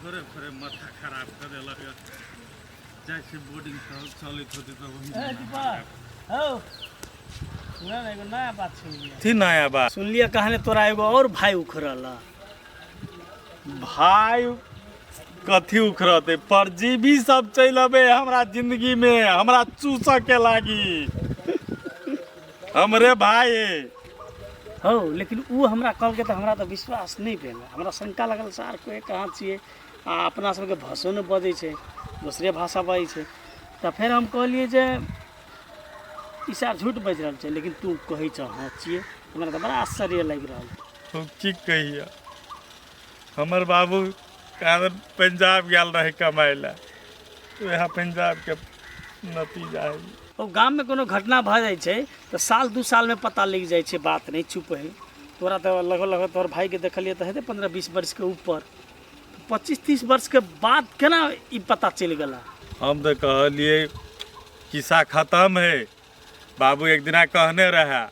भोरे भोरे माथा खराब कऽ देलक। जाइ छी, बोर्डिंग चलैत होतै तऽ वही। ए दीपक हौ, सुन ने, एगो नया बात सुनलियै। थी नया बात? सुनलियै कहने तोरा एगो और भाई उखड़ल ह। भाई कथी उखड़ते? परजीवी सब चलि अबे हमरा जिंदगी में, हमरा चूसऽ के लागी हमरे भाई। हौ, लेकिन ओ हमरा कहलकै तऽ हमरा तऽ विश्वास नहि भेल। हमरा शंका लगल, सार कोइ कहाँ छियै आ अपना सबके भाषो नहि बजै छै, दोसरे भाषा बजै छै। तऽ फेर हम कहलियै जे ई सार झूठ बाजि रहल छै, लेकिन तू कहै छह हँ छियै। हमरा तऽ बड़ा आश्चर्य लागि रहल। हम की कहिया, हमर बाबू कारण पंजाब गेल रहे कमाइ लए, वएह पंजाबके नतीजा है। ओ गाममे कोनो घटना भऽ जाइ छै तऽ साल दू सालमे पता लागि जाइ छै, बात नहि चुप है। तोरा तऽ लगभग लगभग तोहर भाइके देखलियै तऽ हेतै 15-20 वर्षके ऊपर, 25-30 वर्षके बाद केना ई पता चलि गेला? हम तऽ कहलियै किस्सा खत्म है, बाबू एक दिना कहने रहए,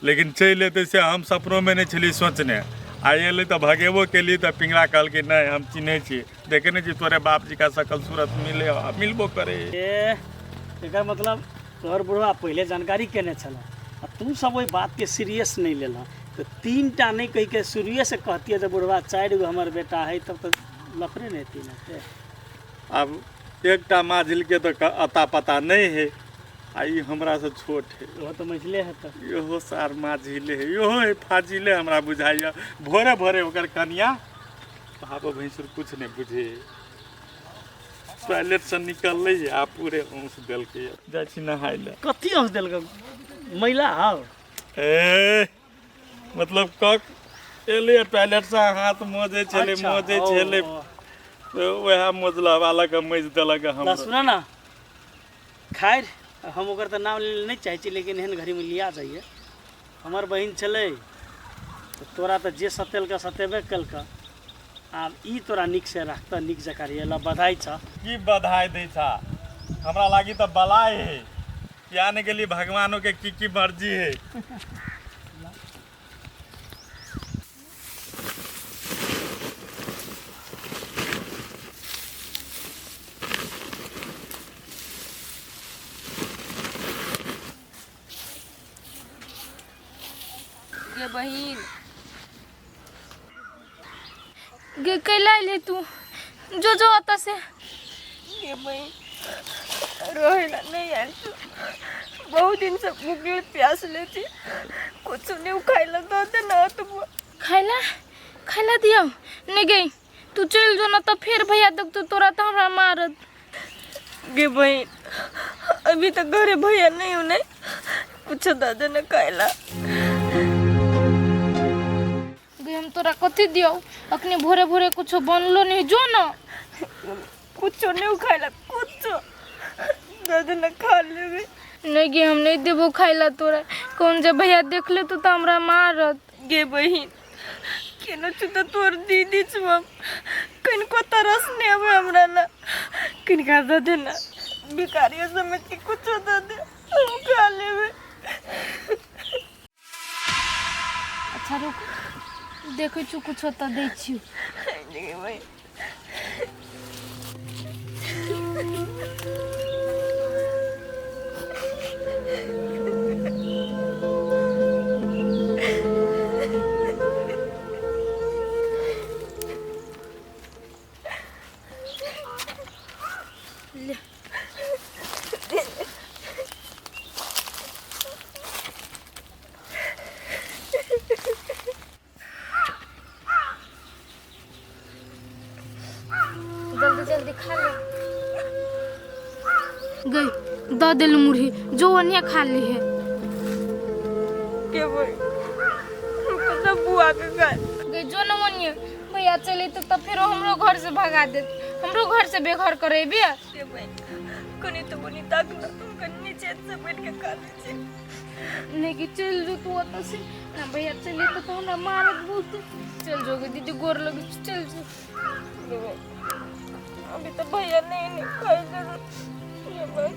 लेकिन चलि एतै से हम सपनोमे नहि छलियै सोचने। आ एलै तऽ भगेबो केली तऽ पिंगला कहलकै नहि, हम चिन्है छी, देखे नहि छी तोरे बाप जी का शकल सूरत, मिले आ मिलबो करे। ए, एकर मतलब तोहर बुढ़वा पहिले जानकारी केने छल आ तू सब ओहि बातके सीरियस नहि लेलह। तऽ तीन टा नहि कहिके शुरुएसँ कहतियै जे बुढ़वा चारि गो हमर बेटा है, तब तऽ लफड़े नहि हेती ने। आब एकटा माझिलके तऽ अता पता नहि है आ ई हमरासँ छोट है। ओहो तऽ मझिले हेतै। इहो सार माझिले है, इहो है फाजिले हमरा बुझाइए। भोरे भोरे ओकर कनिया भापो भैंसुर कुछ नहि बुझे, टॉयलेटसँ निकललै आ पूरे औंस देलकै। जाइ छी नहाय लए। कथी औंस देलकै? मैला हौ? ए, मतलब कक एलै टॉयलेटसँ, हाथ मोजै छलै। मोजै छलै। वएह मोजला वाला के मोजि देलक हम। सुन ना, खैर हम ओकर तऽ नाम लै नहि चाहै छी, लेकिन एहन घड़ीमे लिया जाइए। हमर बहिन छलै तऽ तोरा तऽ जे सतेलकै सतेबे केलकै, आब ई तोरा नीकसँ राखतह, नीक जकाँ रहिए। लऽ, बधाई छह। की बधाई दै छा? हमरा लागी तऽ बलाय है। किया नहि गेली, भगवानो के की की मर्जी है। गे बहिन गे, कैला अयली तू? जो जो ओतऽ से। गे बहिन, रहै ला नहीं आयल छौ। बहुत दिन से भूखल प्यास ले छी, कुछ नहीं खाइ ला दऽ दे ना तू। खाइला? खाइला दियौ? नहि गई, तू चलि जो ना तऽ फेर भैया देखतौ तोरा तऽ हमरा मारत। गे बहिन, अभी तक घरे भैया नहीं हो, नहीं कुछ दऽ दे ना खाइ ला। गे, हम तोरा कथी दियौ? अखनी भोरे भोरे कुछो बनलो नहीं, जो ना। कुछो नहीं खाइ ला, कुछो दऽ दे ना, खा लेबै। नहीं गे, हम नहीं देबो खाइला तोरा। कौन जे भैया देख लेतो तऽ हमरा मारत। गे बहिन, केना छु तऽ तोर दीदी छु हम, कनिको तरस नहीं आवे हमरा ला। कनिका दऽ दे ना, भिखारियो समझ के कुछो दऽ दे, हम खा लेबै। अच्छा रुक, देखै छु, कुछो तऽ दै छियौ। गे बहिन। ले। जल्दी जल्दी खा ले। गई, दऽ देलू मुरही, जो ओनिया खा ली है। के बहिन, कतऽ बुआ के घर? गई, जो न ओनिया, भैया चले तो फेरो हमरो घर से भगा देत, हमरो घर से बेघर करेबे। के बहिन, कनी तो बनी ताक ना, तुम कनी चैन से बैठ के खा ले छी। नहीं कि चल जो तू ओतऽ से ना, भैया चले तो हमरा मारत बहुत। चल जो गे दीदी, गोर लगे छी, चल जो। के बहिन, अभी तो भैया नहीं नहीं खाई दे ये बहिन,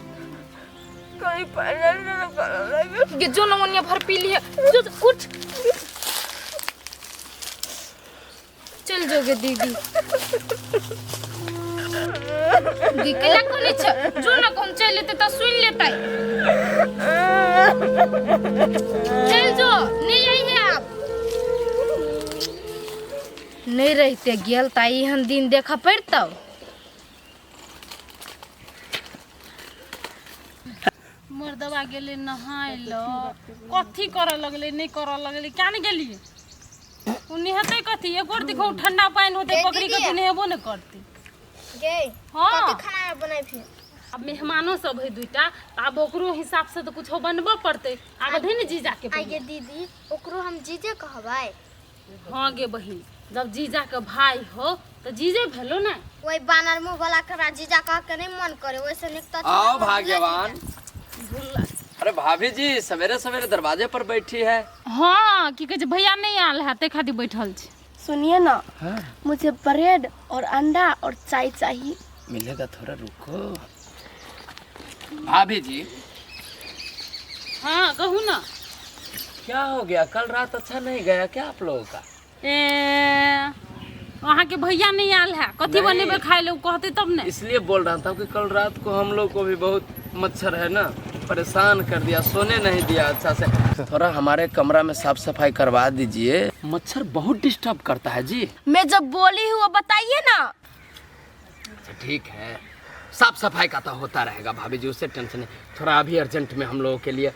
कहीं पानी नहीं कर लगे। गे, जो न ओनिया, भर पी लिया, जो जो, उठ, चल जो गे दीदी। गे केला कोने छ जो ना कोन चलि एतै तऽ सुनि लेतै। चलि जो, नहि अइहे आब। नहि रहिते गेल तऽ एहन दिन देखऽ पड़ितौ। मर्दबा गेलै नहाय लए, कथी करऽ लगलै नहि करऽ लगलै, किया नहि गेलियै? ओ नहेतै कथी? एक गोर देखो ठंडा पानि होतै पकड़ि कऽ तऽ नहेबो नहि करतै। गे। हाँ। कथी खाना बनाइ फिर? आब मेहमानो सब है दुइटा, तऽ आब ओकरो हिसाब से तऽ कुछो बनबऽ पड़तै। आब दही ने जीजा के। आइ गे दीदी, ओकरो हम जीजे कहबै? हाँ गे बहिन, जब जीजा के भाई हो तऽ जीजे भेलो ने। ओहि बानर मुँह वाला के हमरा जीजा कह के नहीं मन करे, ओहिसे नीक तऽ आओ भाग्यवान। अरे भाभी जी, सवेरे सवेरे दरवाजे पर बैठी है। हाँ, की कहै छै, भैया नहि आयल है ताहि खातिर बैठल छी। सुनिए ना, मुझे ब्रेड और अंडा और चाय चाहिए। मिलेगा, थोड़ा रुको भाभी जी। हाँ, कहू ना। क्या हो गया? कल रात अच्छा नहीं गया क्या आप लोगों का? ए, अहाँके भैया नहीं आयल है, कथी नहीं। बनेबै खाय ले, ओ कहतै तब ने। इसलिए बोल रहा था कि कल रात को हम लोग को भी बहुत मच्छर है ना, परेशान कर दिया, सोने नहीं दिया अच्छा से। थोड़ा हमारे कमरा में साफ सफाई करवा दीजिए, मच्छर बहुत डिस्टर्ब करता है जी। मैं जब बोली हूँ वो बताइए ना। अच्छा ठीक है, साफ सफाई का तो होता रहेगा भाभी जी, उससे टेंशन नहीं। थोड़ा अभी अर्जेंट में हम लोगों के लिए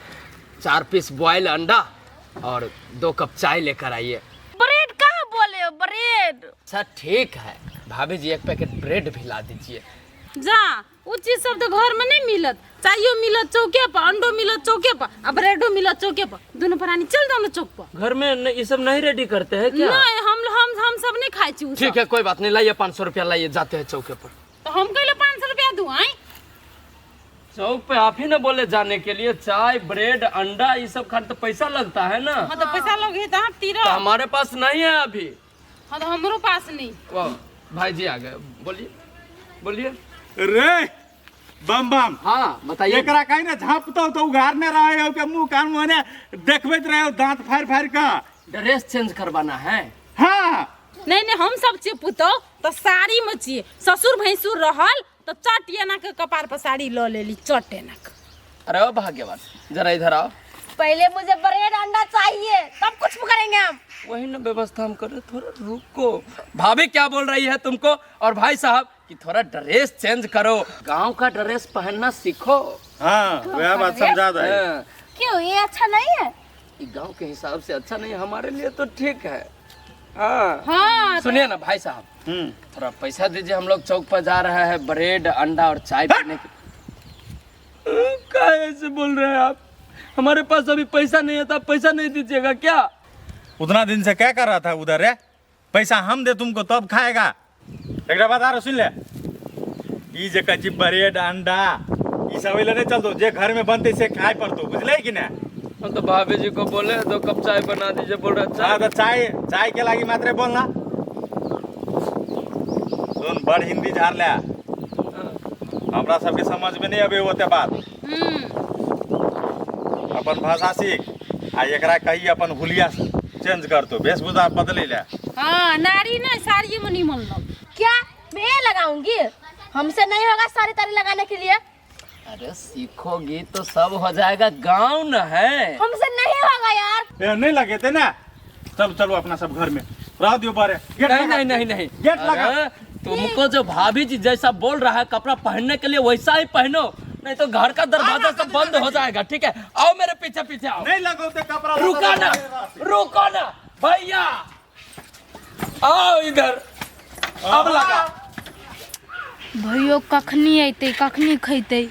4 पीस बॉयल अंडा और 2 कप चाय लेकर आइए। ब्रेड कहाँ बोले हो, ब्रेड? अच्छा ठीक है भाभी जी, 1 पैकेट ब्रेड भी ला दीजिए। जा, ओ चीज सब तो घर में नहीं मिलत। चायो मिलत चौके पर, अंडो मिलत चौके पर, आ ब्रेडो मिलत चौके पर। दोनों प्राणी चल जाओ ना चौक पर। घर में ये सब नहीं रेडी करते हैं क्या? नहीं, हम सब नहीं खाए छी उ ठीक सब। है, कोई बात नहीं, लाइए 500 रुपया लाइए, जाते हैं चौके पर। तो हम कहले 500 रुपया दू आई? चौक पे आप ही ना बोले जाने के लिए, चाय ब्रेड अंडा ये सब खाने तो पैसा लगता है ना। हाँ तो पैसा लगे तो आप तीरा। तो हमारे पास नहीं है अभी। हाँ तो हमरो पास नहीं। वाह भाई जी आ गए, बोलिए बोलिए। रे बम बम। हाँ बताइए। एकरा कहीं ना झापतो तो उघारने रहे हो के मुंह कान मुँह देखबैत रहे हो दांत फाड़ फाड़ का। ड्रेस चेंज करवाना है। हाँ। नहीं नहीं, हम सब छियै पुतोह तो साड़ी में छियै, ससुर भैंसुर रहल तो चट एना के कपार पर साड़ी ल लेली, चट एना के। अरे ओ भाग्यवान, जरा इधर आओ। पहले मुझे ब्रेड अंडा चाहिए तब कुछ करेंगे हम। वही ना व्यवस्था हम कर रहे, थोड़ा रुको। भाभी क्या बोल रही है तुमको और भाई साहब कि थोड़ा ड्रेस चेंज करो, गांव का ड्रेस पहनना सीखो। हाँ वह बात समझा दे। हाँ। क्यों, ये अच्छा नहीं है? ये गांव के हिसाब से अच्छा नहीं, हमारे लिए तो ठीक है। हाँ हाँ सुनिए ना भाई साहब, थोड़ा पैसा दीजिए, हम लोग चौक पर जा रहे हैं ब्रेड अंडा और चाय पीने के। क्या ऐसे बोल रहे हैं आप? हमारे पास अभी पैसा नहीं है तो आप पैसा नहीं दीजिएगा क्या? उतना दिन से क्या कर रहा था उधर रे? पैसा हम दे तुमको तब खाएगा। एक बात आरो सुन ले, ई जे कच्ची ब्रेड अंडा ई सब ले नहीं चल दो, जे घर में बनते से खाए पड़तो, बुझले कि ना? हम तो भाभी जी को बोले 2 कप चाय बना दीजिए, बोल रहा चाय। हाँ तो चाय चाय के लागी मात्रे बोलना। सुन बड़ हिंदी झाड़ ले, हमरा सबके समझ में नहीं अबे होते बात। अपन भाषा सीख आ एकरा कही अपन हुलिया चेंज कर दो, वेशभूषा बदली ले। हाँ नारी ना साड़ी में नहीं मन लग। क्या मैं लगाऊंगी? हमसे नहीं होगा साड़ी ताड़ी लगाने के लिए। अरे सीखोगी तो सब हो जाएगा, गाँव न है। हमसे नहीं होगा यार। ए, नहीं लगे थे ना, चलो चलो अपना सब घर में रह दियो बारे। गेट नहीं लगा। नहीं नहीं नहीं, गेट लगा। अरे, तुमको जो भाभी जी जैसा बोल रहा है कपड़ा पहनने के लिए वैसा ही पहनो, नहीं तो घर का दरवाजा सब बंद हो जाएगा। ठीक है, आओ मेरे पीछे पीछे आओ। नहीं लगोते कपड़ा। रुका ना, रुको ना भैया, आओ इधर। अब लगा। भैयो कखनी अयतै कखनी खैतै?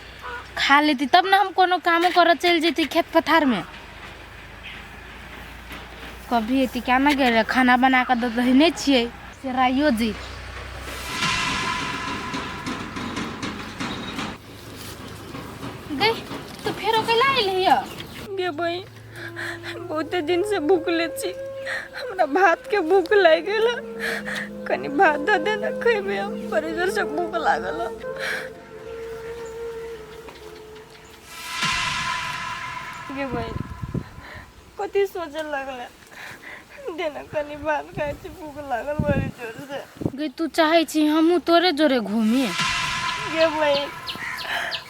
खा लेतै तब ने हम कोनो कामो करऽ चलि जैतै खेत पथार में। कभी अयतै क्या ना गेलै, खाना बना कऽ दऽ दहने छियै से राइयो जैत। गई तो फेरो कैला अयलही? गे बहिन, बहुते दिन से भूखले छी, हमरा भात के भूख लागि गेल, कनी भात दऽ दे ने खैबै हम, बड़ी जोर से भूख लागल। गे बहिन, कथी सोचे लगले? दे ने कनी भात खाइ छी, भूख लागल बड़ी जोर से। गई तू चाहै छी हमहूँ तोरे जोरे घूमी? गे बहिन,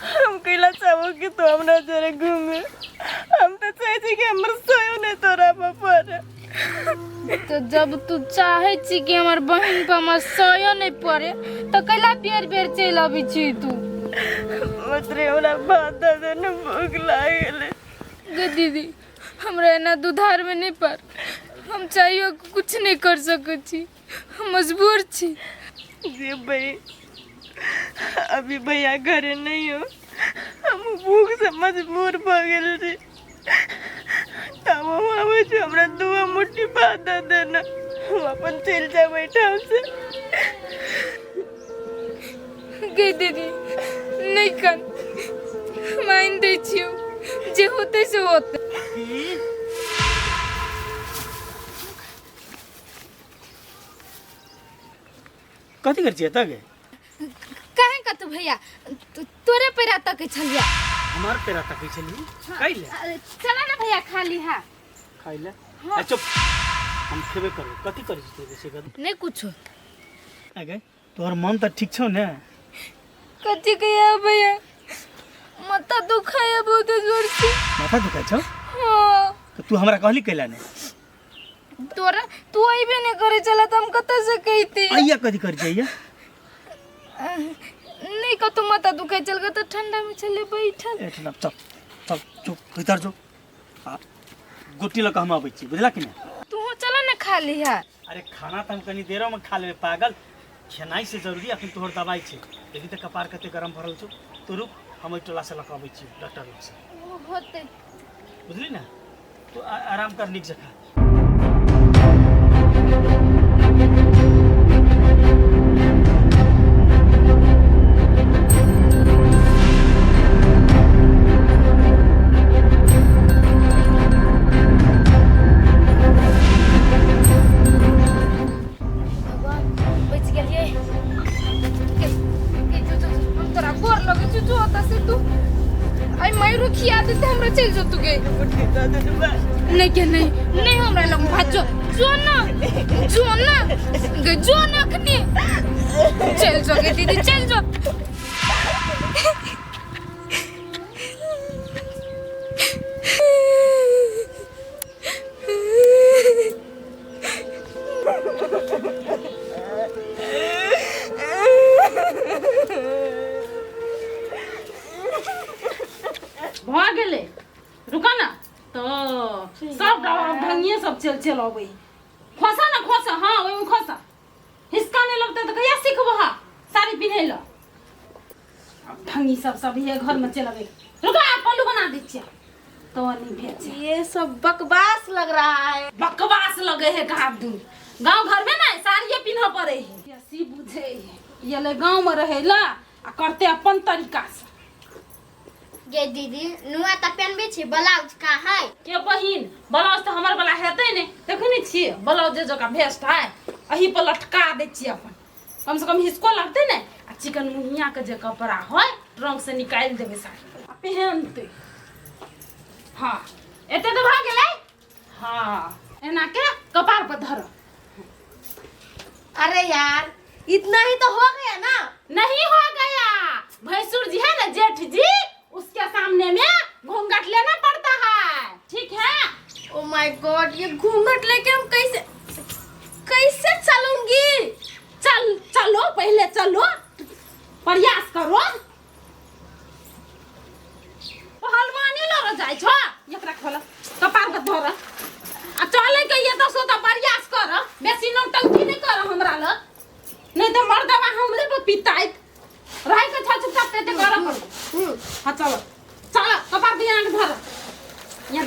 हम कैला चाहबो कि तू हमरा जरे घूमे। हम तो चाहे छी कि हमर सोयो नहीं तोरा पर पड़े। तो जब तू चाहे छी कि हमर बहिन पर हमर सयो नहीं पड़े तो कैला बेर बेर चलि अबै छी तू? मतरे हमरा भात दऽ दे ने, भूख लागल। गे दीदी, हमरा एना दुधार में नहीं पर, हम चाहियो के कुछ नहीं कर सकै छी, हम मजबूर छी। जे बहिन, अभी भैया घरे नहीं हो, हम भूख से मजबूर भऽ गेल छी। तब हम आबै छी, हमरा दू मुट्ठी भात दऽ दे ने, हम अपन चलि जायब एहिठाम से। गे दीदी नहीं कन, हम आनि दै छियौ, जे होतै से होतै। कथी करै छियै एतऽ गे? काहे कतौ भैया, तोरे पैरा तकै छलियै। हमर पैरा तकै छली? कैले? चला ना भैया, खा लीहा। खाइ ले? आ चुप, हम खेबे करबै। कथी करै छी तू से? नहीं कुछो। आगे तोहर मन तऽ ठीक छौ ने? कथी कहिया भैया, माथा दुखाया बहुत जोर से। माथा दुखाइ छौ? हाँ। तऽ तू हमरा कहली कैला ने? तोरा तू अइबे नहीं करे चला तऽ हम कतऽ से कहिती? अइया कथी करै छै अइया? नहीं कतौ माथा दुखाइ चल गए तऽ ठंडा में छले बैठल। ए ठंडा, चल चल चुप, भीतर जो, आ गोटी लऽ कऽ हम अबै छी, बुझला कि नहि? तू चला ना खा लिहा। अरे खाना तऽ हम कनी देरो में खा लेबै पागल, खेनाइ से जरूरी अखन तोहर दवाइ छै। देखी तऽ कपार कते गरम भरल छौ। तू रुक, हम ओहि टोला से लऽ कऽ अबै छी डॉक्टर लग से। ओ होतै। बुझली ने? तू आराम कर नीक जकाँ। भगवान, बचि गेलियै। के के जो जो जो, हम तोरा गोर लगै छी, जो ओतऽ से तू आइ मायरो खिया देते हमरा, चलि जो तू गे। नहीं के नहीं नहीं, हमरा लग भात, जो जो ना, जो ना गे, जो ना अखनी चल जो गे दीदी, चल जो। भऽ गेलै, रुका ना तऽ सब ढंगिए सब चल चल अबै। खोसा ना खोसा, हाँ ओहिमे खोसा, हिसका नहि लगतै तऽ कहिया सिखबह साड़ी पिन्है लए? आब ढंगी सब सब हे घरमे चलि अबै। रुका, आब पल्लू बना दै छियै तो नहीं भेज। ये सब बकवास लग रहा है। बकवास लगे है कहाँ दूर गांव घर में ना साड़िए पिन्ह पड़े है, सी बुझे है ये ले गांव में रहे ला आ करते अपन तरीका से। गे दीदी, नुआ तऽ पेनबे छी, ब्लाउज का है? के बहिन, ब्लाउज तऽ हमर वाला हेतै ने, देखै नहि छियै ब्लाउज जे जकाँ भेस्ट है, एही पर लटका दै छियै अपन, कम से कम हिसको लगतै ने। आ चिकन मुहिया के जे कपड़ा है ट्रंक से निकालि देबै साड़ी आ पहनतै। हाँ एते तऽ भऽ गेलै। हाँ एना के कपार पर धर। अरे यार, इतना ही तो हो गया ना। नहीं हो गया, भैंसुर जी है ना जेठ जी, उसके सामने में घूंघट लेना पड़ता है, ठीक है? ओ my God, ये घूंघट लेके हम कैसे कैसे चलूंगी? चल चलो, पहले चलो, प्रयास करो। पहलवानी लड़ जाइ छो, एकरा खोल, कपार के धर आ चले के ये दसो तो प्रयास कर, बेसी नौटंकी नहीं कर हमरा लग, नहीं तो मर्दवा हमरे पर पिताइत रह के छ चुपचाप ते कर पड़ो। हाँ चलो चलो, कपार के यहाँ के धर, यहाँ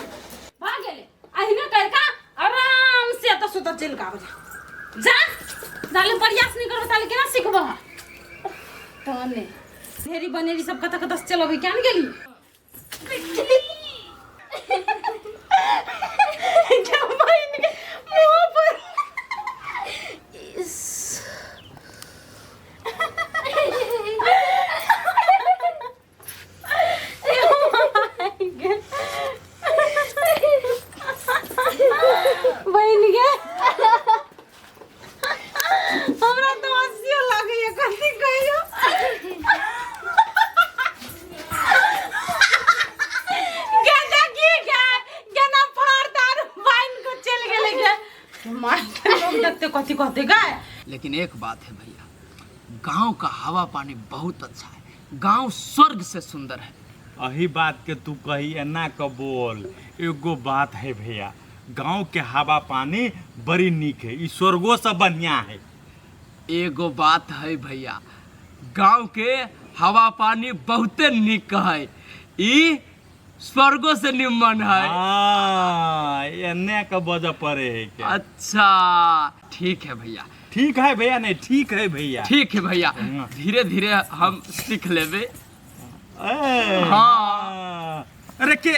भाग गेले अहिने कर का आराम से दसो तो चल का जा, जाले प्रयास नहीं करबो ताले केना सिखबो? तने ढेरी बनेरी सब कतऽ कतऽ से चलबै क्या ने गेली? बहिन गे, हमरा तऽ हँसियो लागैया, कथी कहियो। कथी कहते गए। लेकिन एक बात है भैया, गांव का हवा पानी बहुत अच्छा है, गांव स्वर्ग से सुंदर है। अही बात के तू कही एना क बोल। एगो बात है भैया, गांव के हवा पानी बड़ी नीक है, ई स्वर्गो से बढ़िया है। एगो बात है भैया, गांव के हवा पानी बहुते निक है, ई स्वर्गो से निमन है। हाँ, एने के बज पड़े है के। अच्छा ठीक है भैया। ठीक है भैया, नहीं ठीक है भैया, ठीक है भैया, धीरे धीरे हम सीख लेबे। ए, हाँ। अरे के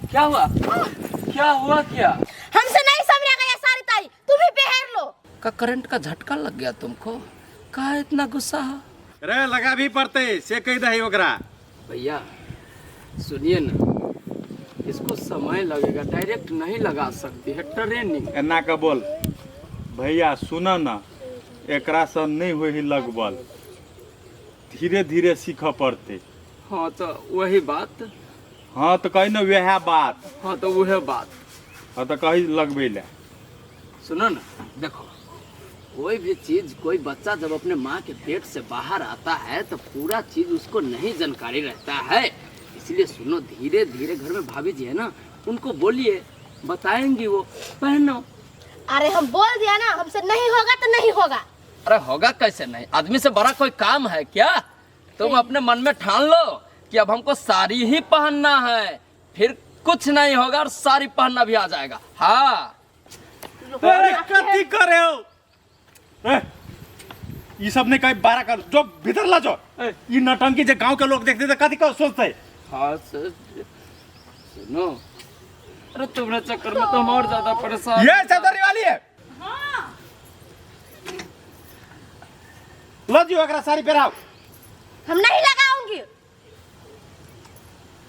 क्या हुआ, क्या हुआ? क्या हमसे नहीं समझेगा ये सारी ताई, तुम ही पहन लो। का करंट का झटका लग गया तुमको? का इतना गुस्सा है? रे लगा भी पड़ते से कह दही ओकरा। भैया सुनिए ना, इसको समय लगेगा, डायरेक्ट नहीं लगा सकती है, ट्रेनिंग। एना के बोल भैया, सुन ना, एकरा से नहीं होई लगबल, धीरे धीरे सीख पड़ते। हाँ तो वही बात। हाँ तो कही ना वह बात। हाँ तो वह बात। हाँ तो कही लगबे ले। सुनो ना, देखो कोई भी चीज, कोई बच्चा जब अपने माँ के पेट से बाहर आता है तो पूरा चीज उसको नहीं जानकारी रहता है, इसलिए सुनो धीरे धीरे, घर में भाभी जी है ना, उनको बोलिए, बताएंगी वो, पहनो। अरे हम बोल दिया ना, हमसे नहीं होगा तो नहीं होगा। अरे होगा कैसे नहीं, आदमी से बड़ा कोई काम है क्या? तुम अपने मन में ठान लो कि अब हमको साड़ी ही पहनना है, फिर कुछ नहीं होगा और साड़ी पहनना भी आ जाएगा। हाँ। अरे कथी करे हो? ए, ई सब ने कहीं बारा कर जो भीतर ला जो। ई नौटंकी जे गांव के लोग देखते थे कथी का सोचते। हाँ सुनो, अरे तुम्हारे चक्कर में तो हम और ज्यादा परेशान। ये चौधरी वाली है। हाँ। लो जी ओकरा साड़ी पहराओ। हम नहीं लगाऊंगी।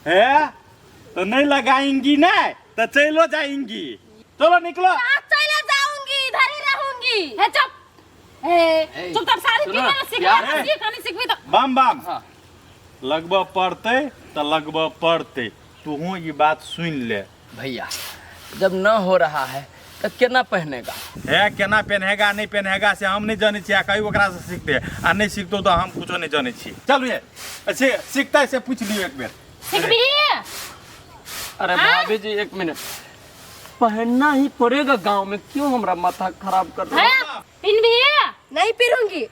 है तो नहीं लगाएंगी ना तो चलो जाएंगी। चलो निकलो। चले जाऊंगी, इधर ही रहूंगी। हे चुप, ए चुप, तब साड़ी सुनो, पहनना सीख, यार, सीख नहीं सीखबी तो बम बम। हाँ। लगबऽ पड़ते तो लगबऽ पड़ते, तूहू ये बात सुन ले। भैया जब न हो रहा है तो केना पहनेगा? है केना पहनेगा नहीं पहनेगा से हम नहीं जाने छियै, कहीं ओकरा से सीखते आ नहीं सीखतो तो हम कुछो नहीं जाने छियै। चलू ये अच्छे सीखता है से पूछ लियो एक बेर। सीखबी? अरे भाभी जी एक मिनट, पहनना ही पड़ेगा गांव में, क्यों हमरा माथा खराब कर रहे हो? पहनबी? नहीं पहनूंगी।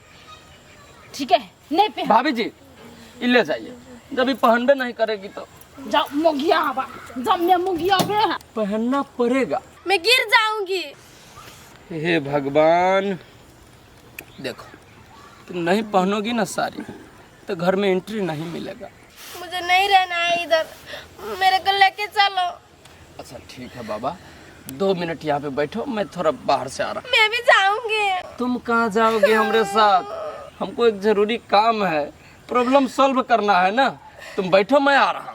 ठीक है नहीं पहन। भाभी जी ये ले जाइए, जब ये पहनबे नहीं करेगी तो जाओ मुगिया बा, जब मैं मुगिया बे है। पहनना पड़ेगा। मैं गिर जाऊंगी। हे भगवान, देखो तुम नहीं पहनोगी ना साड़ी तो घर में एंट्री नहीं मिलेगा। मुझे नहीं रहना है इधर, मेरे को लेके चलो। अच्छा ठीक है बाबा, 2 मिनट यहाँ पे बैठो, मैं थोड़ा बाहर से आ रहा हूँ। मैं भी जाऊंगी। तुम कहाँ जाओगे हमारे साथ? हमको एक जरूरी काम है, प्रॉब्लम सॉल्व करना है ना। तुम बैठो, मैं आ रहा हूँ।